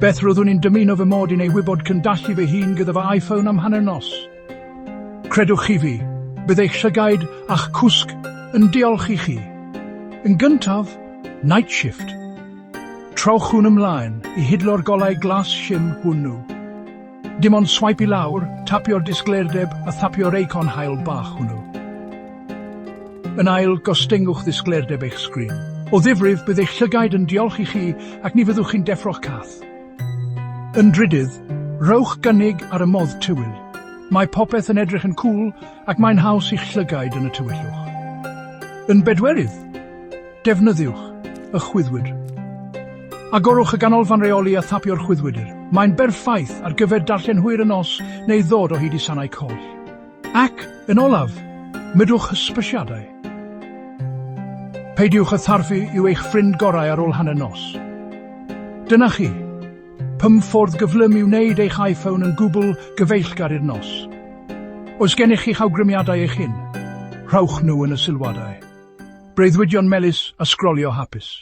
Beth roeddwn i'n dymuno fy mod i'n ei wybod cyn dallu fy hun gyda fy iPhone am hanner nos? Credwch chi fi, bydd eich llygaid a'ch cwsg yn diolch i chi. Yn gyntaf, night shift. Trowch hwn ymlaen i hidlo'r golau glas shim hwnnw. Dim ond swipe i lawr, tapio'r disgleirdeb a thapio'r eicon haul bach hwnnw. Yn ail, gostyngwch ddisgleirdeb eich sgrin. O ddifrif, bydd eich llygaid yn diolch i chi ac ni fyddwch chi'n deffro'ch cath. Yn drydydd, rhowch gynnig ar y modd tywyll. Mae popeth yn edrych yn cŵl ac mae'n haws i'ch llygaid yn y tywyllwch. Yn bedwerydd, defnyddiwch y chwyddwydr. Agorwch y ganolfan reoli a thapio'r chwyddwydr. Mae'n berffaith ar gyfer darllen hwyr y nos neu ddod o hyd i sanau coll. Ac, yn olaf, mudwch hysbysiadau. Peidiwch â tharfu yw eich ffrind gorau ar ôl hanner nos. Dyna chi! Pum ffordd gyflym i wneud eich iPhone yn gwbl gyfeillgar i'r nos. Oes gennych chi'ch awgrymiadau eich hun? Rhowch nhw yn y sylwadau. Breuddwydion melys a sgrolio hapus.